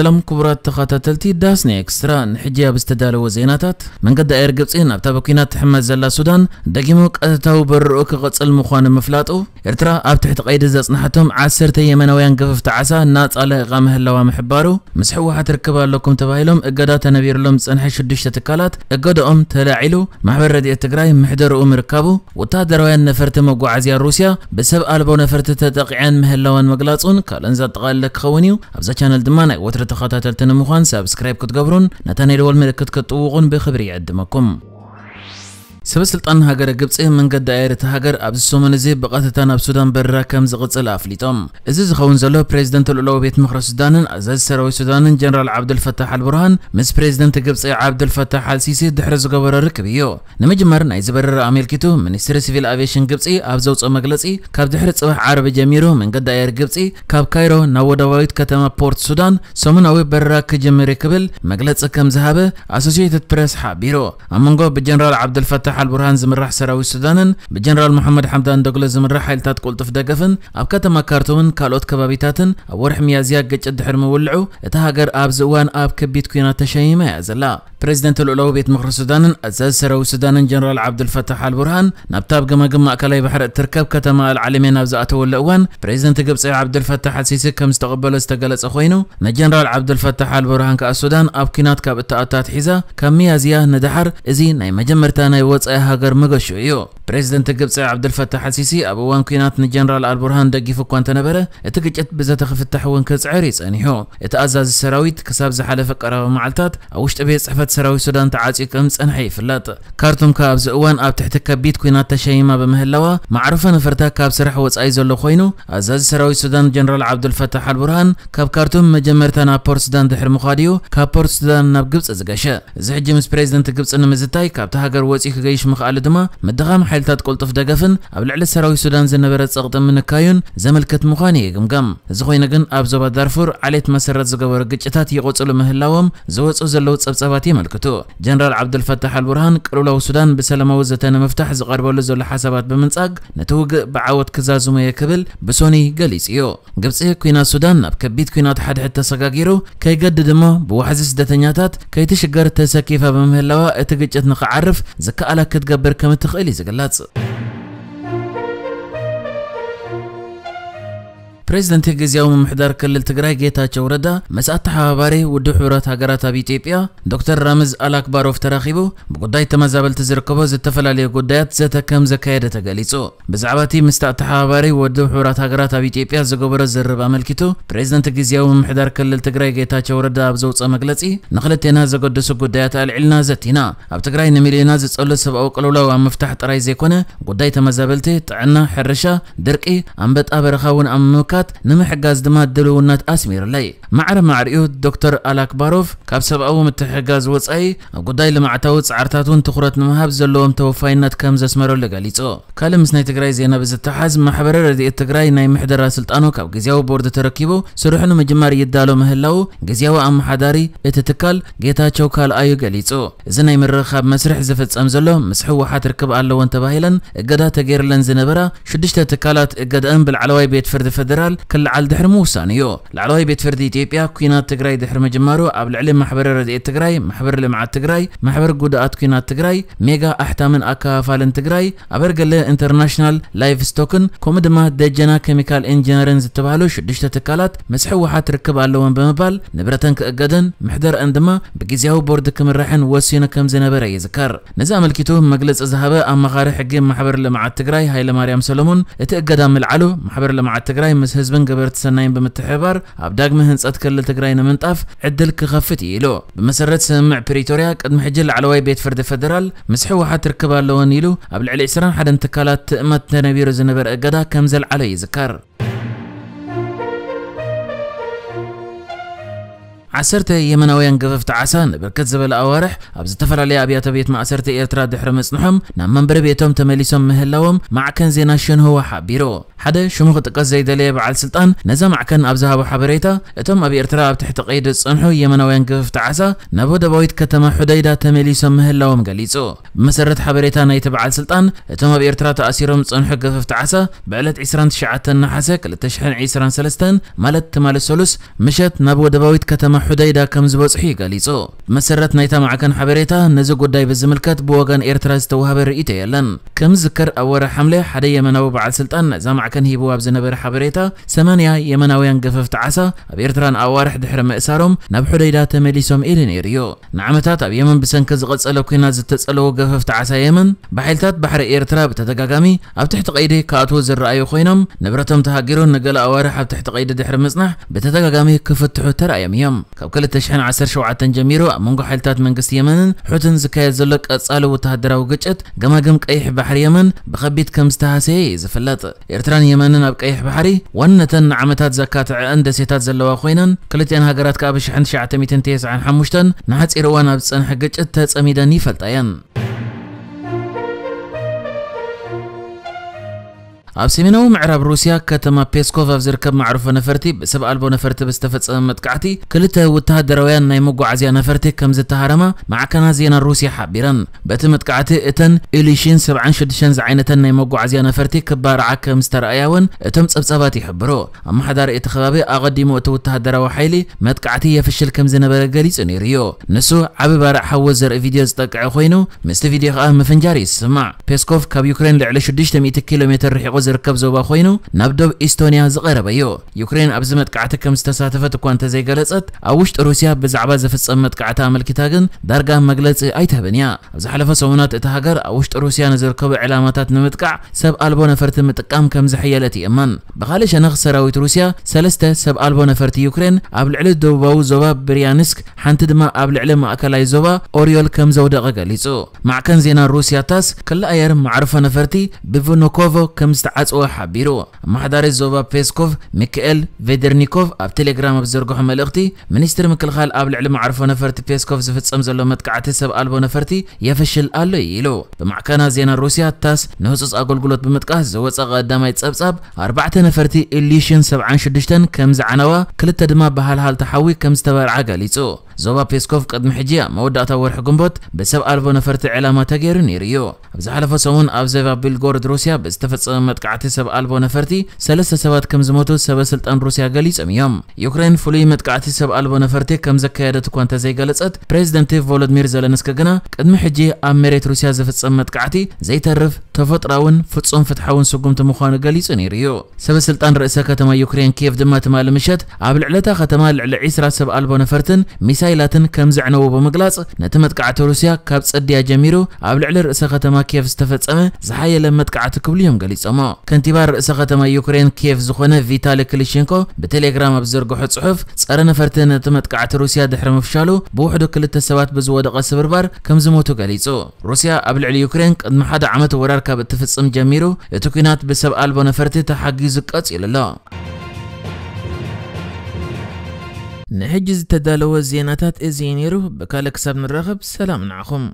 ሰላም ክቡራት ተኸታተልቲ ዳስኒ ኤክስትራ፣ ንሕጂ ኣብ ዝተዳለወ ዜናታት፣ መንገዲ ኣየር ግብጺ ናብታ ብኲናት ትሕመስ ዘላ ሱዳን ደጊሙ ቀጥታዊ በረራኡ ክቕጽል ምዃኑ ምፍላጡ፣ ኤርትራ ኣብ ትሕቲ ቀይዲ ዘጽናሕቶም ዓሰርተ የመናውያን ገፈፍቲ ዓሳ ናጻ ለቒቓ ምህላዋ ምሕባሩ፣ ምስ ህወሓት ርክብ ኣለኩም ተባሂሎም እገዳ ተነቢርሎም ዝጸንሐ ሽዱሽተ ትካላት እገዳኦም ተላዒሉ፣ ማሕበር ረድኤት ትግራይ ምሕደርኡ ምርካቡ፣ ወተሃደራውያን ነፈርቲ መጓዓዝያ ሩስያ ብሰብ ኣልቦ ነፈርቲ ተጠቒዐን ምህላወን ምግላጹን ካልእን ዘጠቓለለ ክኸውን እዩ። ኣብዛ ቻነል ድማ ናይ ወትሪ ተኸታተልቲ ንምዃን ሳብስክራይብ ክትገብሩን ነታ ናይ ደወል ምልክት ክትጥውቑን ብኽብሪ ይዕድመኩም። ሰበ ስልጣን ሃገረ ግብጺ መንገዲ ኣየር እታ ሃገር ኣብዚ ሰሙን እዚ ብቐጥታ ናብ ሱዳን በረራ ከም ዝቕጽል ኣፍሊጦም። እዚ ዝኸውን ዘሎ ፕሬዚደንት ልኡላዊ ቤት ምኽሪ ሱዳንን ኣዛዚ ሰራዊት ሱዳንን ጀነራል ዓብዱልፈታሕ ኣልቡርሃን ምስ ፕሬዚደንት ግብጺ ዓብዱልፈታሕ ኣልሲሲ ድሕሪ ዝገበሮ ርክብ እዩ። ንምጅማር ናይዚ በረራ ኣመልኪቱ ሚኒስትሪ ሲቪል ኣቪዬሽን ግብጺ ኣብ ዘውፅኦ መግለጺ፣ ካብ ድሕሪ ጽባሕ ዓርቢ ጀሚሩ መንገዲ ኣየር ግብጺ ካብ ካይሮ ናብ ወደባዊት ከተማ ፖርት ሱዳን ሰሙናዊ በረራ ክጅምር እዩ ክብል መግለጺ ከም ዝሃበ ኣሶሲየትድ ፕሬስ ሓቢሩ። ኣብ መንጎ ብጀነራል ዓብዱልፈታሕ ኣልቡርሃን ዝምራሕ ሰራዊት ሱዳንን ብጀነራል መሐመድ ሓምዳን ዶግሎ ዝምራሕ ሓይልታት ቅልጡፍ ደገፍን ኣብ ከተማ ካርቱምን ካልኦት ከባቢታትን ኣብ ወርሒ ሚያዝያ ግጭት ድሕሪ ምውልዑ፣ እታ ሃገር ኣብዚ እዋን ኣብ ከቢድ ኲናት ተሸይማ እያ ዘላ። ፕሬዚደንት ልኡላዊ ቤት ምኽሪ ሱዳንን ኣዛዚ ሰራዊት ሱዳንን ጀነራል ዓብዱልፈታሕ ኣልቡርሃን ናብታ ኣብ ገማግም ማእከላይ ባሕሪ እትርከብ ከተማ ኣልዓለሜን ኣብ ዝኣተወሉ እዋን፣ ፕሬዚደንት ግብጺ ዓብዱልፈታሕ ኣልሲሲ ከም ዝተቐበሎ ዝተገለጸ ኮይኑ፣ ንጀነራል ዓብዱልፈታሕ ኣልቡርሃን ከኣ ሱዳን ኣብ ኲናት ካብ እትኣቱ ኣትሒዛ ካብ ሚያዝያ ንደሓር እዚ ናይ መጀመርታ ናይ ወጻኢ ሃገር መገሹ እዩ። ፕሬዚደንት ግብጺ ዓብዱልፈታሕ ኣልሲሲ ኣብ እዋን ኲናት ንጀነራል ኣልቡርሃን ደጊፉ እኳ እንተነበረ፣ እቲ ግጭት ብዘተ ክፍታሕ እውን ክጽዕር እዩ ጸኒሑ። እቲ ኣዛዚ ሰራዊት ክሳብ ዝሓለፈ ቀረባ መዓልታት ኣብ ውሽጢ ቤት ጽሕፈት ሰራዊት ሱዳን ተዓጽዩ ከም ዝጸንሐ ይፍለጥ። ካርቱም ከኣ ኣብዚ እዋን ኣብ ትሕቲ ከቢድ ኲናት ተሸይማ ብምህላዋ፣ መዕርፎ ነፈርታ ካብ ስራሕ ወጻኢ ዘሎ ኮይኑ፣ ኣዛዚ ሰራዊት ሱዳን ጀነራል ዓብዱልፈታሕ ኣልቡርሃን ካብ ካርቱም መጀመርታ ናብ ፖርት ሱዳን ድሕሪ ምዃድ እዩ ካብ ፖርት ሱዳን ናብ ግብጺ ዝገሸ። እዚ ሕጂ ምስ ፕሬዚደንት ግብጺ ንምዝታይ ካብቲ ሃገር ወጺኡ ክገይሽ ምኽኣሉ ድማ ምድኻም ሓይልታት ቅልጡፍ ደገፍን ኣብ ልዕሊ ሰራዊት ሱዳን ዝነበረ ጸቕጢ ምንካዩን ዘመልክት ምዃኑ ይግምገም። እዚ ኮይኑ ግን ኣብ ዞባ ዳርፉር ዓሌት መሰረት ዝገበሩ ግጭታት ይቕጽሉ ምህላዎም ዝወጹ ዘለዉ ጸብጻባት የመልክቱ። ጀነራል ዓብዱልፈታሕ ኣልቡርሃን ቅልውላው ሱዳን ብሰላማዊ ዘተ ንምፍታሕ ዝቐርበሉ ዘሎ ሓሳባት ብምንጻግ ነቲ ውግእ ብዓወት ክዛዝሞ እየ ክብል ብሶኒ ገሊጹ እዩ። ግብጺ ኲናት ሱዳን ናብ ከቢድ ኲናት ሓድሕድ ተሰጋጊሩ ከይገድድ እሞ ብዋሕዚ ስደተኛታት ከይትሽገር ተሰኪፋ ብምህላዋ እቲ ግጭት ንኽዓርፍ ዝከኣላ ክትገብር ከም እትኽእል እዩ ዝግለጽ። ፕሬዚደንት ግዝያዊ ምምሕዳር ክልል ትግራይ ጌታቸው ረዳ ምስ ኣተሓባባሪ ውድብ ሕቡራት ሃገራት ኣብ ኢትዮጵያ ዶክተር ራምዝ ኣላክባሮቭ ተራኺቡ ብጉዳይ ተመዛበልቲ ዝርከቦ ዝተፈላለዩ ጉዳያት ዘተ ከም ዘካየደ ተገሊጹ። ብዛዕባ እቲ ምስቲ ኣተሓባባሪ ውድብ ሕቡራት ሃገራት ኣብ ኢትዮጵያ ዝገበሮ ዝርርብ ኣመልኪቱ ፕሬዚደንት ግዝያዊ ምምሕዳር ክልል ትግራይ ጌታቸው ረዳ ኣብ ዘውፅኦ መግለፂ፣ ንክልቴና ዘገድሱ ጉዳያት ኣልዒልና ዘቲና፣ ኣብ ትግራይ ንሚልዮናት ዝፀሉ ሰብኣዊ ቅልውላው ኣብ ምፍታሕ ጥራይ ዘይኮነ ጉዳይ ተመዛበልቲ፣ ጥዕና፣ ሕርሻ፣ ድርቂ፣ ኣንበጣ በረኻ እውን ኣብ ምምካት ንምሕጋዝ ድማ ድልውነት ኣስሚሩለይ። ማዕረ ማዕሪኡ ዶክተር ኣላክባሮቭ ካብ ሰብኣዊ ምትሕጋዝ ወፃኢ ኣብ ጉዳይ ልምዓታዊ ፃዕርታት እውን ትኹረት ንምሃብ ዘለዎም ተወፋይነት ከም ዘስመረሉ ገሊፁ። ካልእ ምስ ናይ ትግራይ ዜና ብዝተሓዝ ማሕበረ ረድኤት ትግራይ ናይ ምሕደራ ስልጣኑ ካብ ግዝያዊ ቦርድ ተረኪቡ ስርሑ ንምጅማር ይዳሎ ምህላው ግዝያዊ ኣመሓዳሪ እቲ ትካል ጌታቸው ካልኣዩ ገሊፁ። እዚ ናይ ምርኻብ መስርሕ ዝፍጸም ዘሎ ምስ ህወሓት ርክብ ኣለወን ተባሂለን እገዳ ተገይርለን ዝነበራ ሽዱሽተ ትካላት እገደአን ብላዕለዋይ ቤት ፍርዲ ፌደራል ክለዓል ድሕሪ ምውሳኑ እዩ። ላዕለዋይ ቤት ፍርዲ ኢትዮጵያ ኲናት ትግራይ ድሕሪ ምጅማሩ ኣብ ልዕሊ ማሕበረ ረድኤት ትግራይ፣ ማሕበር ልምዓት ትግራይ፣ ማሕበር ጉድኣት ኲናት ትግራይ፣ ሜጋ ኣሕታምን ኣከፋፋልን ትግራይ፣ ኣበርገለ ኢንተርናሽናል ላይቭ ስቶክን ከምኡ ድማ ደጀና ኬሚካል ኢንጂነርን ዝተባህሉ ሽዱሽተ ትካላት ምስ ህወሓት ርክብ ኣለወን ብምባል ንብረተን ክእገደን ምሕደርአን ድማ ብግዝያዊ ቦርድ ክምራሕን ወሲኑ ከም ዝነበረ ይዝከር። ነዚ ኣመልኪቱ መግለጺ ዝሃበ ኣማኻሪ ሕጊ ማሕበር ልምዓት ትግራይ ሃይለማርያም ሰሎሞን፣ እቲ እገዳ ምልዓሉ ማሕበር ልምዓት ትግራይ ምስ ህዝብን ገበርቲ ሰናይን ብምትሕብባር ኣብ ዳግመ ህንጸት ክልል ትግራይ ንምንጣፍ ዕድል ክኸፍት እዩ ኢሉ። ብመሰረት ስምምዕ ፕሪቶርያ ቅድሚ ሕጂ ላዕለዋይ ቤት ፍርዲ ፌደራል ምስ ህወሓት ርክብ ኣለወን ኢሉ ኣብ ልዕሊ ዕስራን ሓደን ትካላት ትእመት ተነቢሩ ዝነበረ እገዳ ከም ዘልዓሎ ይዝከር። ዓሰርተ የመናውያን ገፈፍቲ ዓሳ ንብርክት ዝበለ ኣዋርሕ ኣብ ዝተፈላለየ ኣብያተ ቤት ማእሰርቲ ኤርትራ ድሕሪ ምጽንሖም ናብ መንበሪ ቤቶም ተመሊሶም ምህላዎም ማዕከን ዜና ሽንህዋ ሓቢሩ። ሓደ ሽሙ ክጥቀስ ዘይደለየ በዓል ስልጣን ነዛ ማዕከን ኣብ ዝሃቦ ሓበሬታ፣ እቶም ኣብ ኤርትራ ኣብ ትሕቲ ቀይዲ ዝጸንሑ የመናውያን ገፈፍቲ ዓሳ ናብ ወደባዊት ከተማ ሑደይዳ ተመሊሶም ምህላዎም ገሊጹ። ብመሰረት ሓበሬታ ናይቲ በዓል ስልጣን፣ እቶም ኣብ ኤርትራ ተኣሲሮም ዝጸንሑ ገፈፍቲ ዓሳ ብዕለት ዕስራን ትሽዓተን ነሓሰ ክልተ ሽሕን ዕስራን ሰለስተን፣ ማለት ትማሊ ሰሉስ፣ ምሸት ናብ ወደባዊት ከተማ ሑደይዳ ከም ዝበጽሑ እዩ ገሊጹ። ብመሰረት ናይታ ማዕከን ሓበሬታ፣ ነዚ ጉዳይ ብዝምልከት ብወገን ኤርትራ ዝተዋህበ ርእይቶ የለን። ከም ዝዝከር፣ ኣብ ወርሒ ሓምለ ሓደ የመናዊ በዓል ስልጣን ነዛ ማዕከን ሂብዋ ኣብ ዝነበረ ሓበሬታ፣ ሰማንያ የመናውያን ገፈፍቲ ዓሳ ኣብ ኤርትራን ኣዋርሕ ድሕሪ ምእሳሮም ናብ ሑደይዳ ተመሊሶም ኢሉ ነይሩ እዩ። ንዓመታት ኣብ የመን ብሰንኪ ዝቐጸለ ኲናት ዝተጸለዉ ገፈፍቲ ዓሳ የመን፣ ብሓይልታት ባሕሪ ኤርትራ ብተደጋጋሚ ኣብ ትሕቲ ቀይዲ ክኣትዉ ዝረኣዩ ኮይኖም፣ ንብረቶም ተሃጊሩ ንገለ ኣዋርሕ ኣብ ትሕቲ ቀይዲ ድሕሪ ምጽናሕ ብተደጋጋሚ ክፍትሑ ተራእዮም እዮም። ካብ ክልተ ሽሕን ዓሰርተ ሸውዓተን ጀሚሩ ኣብ መንጎ ሓይልታት መንግስቲ የመንን ሑትን ዝካየድ ዘሎ ቀጻሊ ወተሃደራዊ ግጭት፣ ገማግም ቀይሕ ባሕሪ የመን ብኸቢድ ከም ዝተሃሰየ እዩ ዝፍለጥ። ኤርትራን የመንን ኣብ ቀይሕ ባሕሪ ዋንነተን ንዓመታት ዘካትዐአን ደሴታት ዘለዋ ኮይነን፣ ክልቲኣን ሃገራት ከኣ ብ ሽሕን ትሽዓተ ሚእትን ተስዓን ሓሙሽተን ንሓጺር እዋን ኣብ ዝጸንሐ ግጭት ተጸሚደን ይፈልጣ እየን። ኣብ ሰሜናዊ ምዕራብ ሩስያ ከተማ ፔስኮቭ ኣብ ዝርከብ መዕርፎ ነፈርቲ ብሰብ ኣልቦ ነፈርቲ ብዝተፈጸመ መጥቃዕቲ ክልተ ወተሃደራውያን ናይ መጓዓዝያ ነፈርቲ ከም ዝተሃረማ ማዕከናት ዜና ሩስያ ሓቢረን። በቲ መጥቃዕቲ እተን ኢሊሽን ሰብዓን ሽዱሽተን ዝዓይነተን ናይ መጓዓዝያ ነፈርቲ ክባርዓ ከም ዝተረኣያ እውን እቶም ጸብጻባት ይሕብሩ። ኣመሓዳሪ እቲ ከባቢ ኣቐዲሙ እቲ ወተሃደራዊ ሓይሊ መጥቃዕቲ የፍሽል ከም ዝነበረ ገሊጹ ነይሩ እዩ። ንሱ ዓቢ ባርዕ ሓዊ ዘርኢ ቪድዮ ዝጠቅዐ ኮይኑ፣ ምስቲ ቪድዮ ከኣ ምፍንጃር እዩ ዝስማዕ። ፔስኮቭ ካብ ዩክሬን ልዕሊ ሽዱሽተ ሚእቲ ኪሎ ሜትር ርሒቑ ዝርከብ ዞባ ኮይኑ፣ ናብ ዶብ ኢስቶንያ ዝቐረበ እዩ። ዩክሬን ኣብዚ መጥቃዕቲ ከም ዝተሳተፈት እኳ እንተዘይገለጸት፣ ኣብ ውሽጢ ሩስያ ብዛዕባ ዝፍጸም መጥቃዕቲ ኣመልኪታ ግን ዳርጋ መግለጺ ኣይትህብን እያ። ኣብ ዝሓለፈ ሰሙናት እታ ሃገር ኣብ ውሽጢ ሩስያ ንዝርከቡ ዕላማታት ንምጥቃዕ ሰብ ኣልቦ ነፈርቲ ምጥቃም ከም ዝሕየለት ይእመን። ብኻልእ ሸነኽ ሰራዊት ሩስያ ሰለስተ ሰብ ኣልቦ ነፈርቲ ዩክሬን ኣብ ልዕሊ ደቡባዊ ዞባ ብርያንስክ፣ ሓንቲ ድማ ኣብ ልዕሊ ማእከላይ ዞባ ኦርዮል ከም ዘውደቐ ገሊጹ። ማዕከን ዜና ሩስያ ታስ ክሊ ኣየር መዕርፎ ነፈርቲ ብቭኖኮቮ ከም ዝተዓጽወ ሓቢሩ። ኣመሓዳሪ ዞባ ፔስኮቭ ሚካኤል ቬደርኒኮቭ ኣብ ቴሌግራም ኣብ ዝዘርግሖ መልእኽቲ፣ ሚኒስትሪ ምክልኻል ኣብ ልዕሊ መዕርፎ ነፈርቲ ፔስኮቭ ዝፍጸም ዘሎ መጥቃዕቲ ሰብ ኣልቦ ነፈርቲ የፍሽል ኣሎ እዩ ኢሉ። ብማዕከናት ዜና ሩስያ ታስ ንህጹጽ ኣገልግሎት ብምጥቃስ ዝወጸ ቀዳማይ ጸብጻብ፣ ኣርባዕተ ነፈርቲ ኢሊሽን ሰብዓን ሽዱሽተን ከም ዝዓነዋ፣ ክልተ ድማ ብሃልሃልታ ሓዊ ከም ዝተበርዓ ገሊጹ። ዞባ ፔስኮቭ ቅድሚ ሕጂ ኣብ መወዳእታ ወርሒ ግንቦት ብሰብ ኣልቦ ነፈርቲ ዕላማ ተገይሩ ነይሩ እዩ። ኣብ ዝሓለፈ ሰሙን ኣብ ዞባ ቤልጎሮድ ሩስያ ብዝተፈጸመ መጥቃዕቲ ሰብ ኣልቦ ነፈርቲ ሰለስተ ሰባት ከም ዝሞቱ ሰበ ስልጣን ሩስያ ገሊጾም እዮም። ዩክሬን ፍሉይ መጥቃዕቲ ሰብ ኣልቦ ነፈርቲ ከም ዘካየደት እኳ እንተዘይገለጸት፣ ፕሬዚደንት ቮሎዲሚር ዘለንስኪ ግና ቅድሚ ሕጂ ኣብ መሬት ሩስያ ዝፍጸም መጥቃዕቲ ዘይተርፍ፣ ተፈጥሮኣውን ፍጹም ፍትሓውን ስጉምቲ ምዃኑ ገሊጹ ነይሩ እዩ። ሰበ ስልጣን ርእሰ ከተማ ዩክሬን ኪየቭ ድማ ትማሊ ምሸት ኣብ ልዕሊ እታ ከተማ ልዕሊ ዒስራ ሰብ ኣልቦ ነፈርትን ሚሳይላትን ከም ዘዕነዉ ብምግላጽ፣ ነቲ መጥቃዕቲ ሩስያ ካብ ጽድያ ጀሚሩ ኣብ ልዕሊ ርእሰ ከተማ ኪየቭ ዝተፈጸመ ዝሓየለ መጥቃዕቲ ክብሉ እዮም ገሊጾሞ። ከንቲባ ርእሰ ከተማ ዩክሬን ኪየቭ ዝኾነ ቪታሊ ክሊሽንኮ ብቴሌግራም ኣብ ዝዘርግሖ ጽሑፍ፣ ጸረ ነፈርቲ ነቲ መጥቃዕቲ ሩስያ ድሕሪ ምፍሻሉ ብውሕዱ ክልተ ሰባት ብዝወደቐ ስብርባር ከም ዝሞቱ ገሊጹ። ሩስያ ኣብ ልዕሊ ዩክሬን ቅድሚ ሓደ ዓመት ወራር ካብ እትፍጽም ጀሚሩ፣ እቲ ኲናት ብሰብ ኣልቦ ነፈርቲ ተሓጊዙ ቀጺሉ ኣሎ። ንሕጂ ዝተዳለወ ዜናታት እዚ እዩ ነይሩ። ብካልእ ክሳብ ንራኸብ፣ ሰላም ንዓኹም።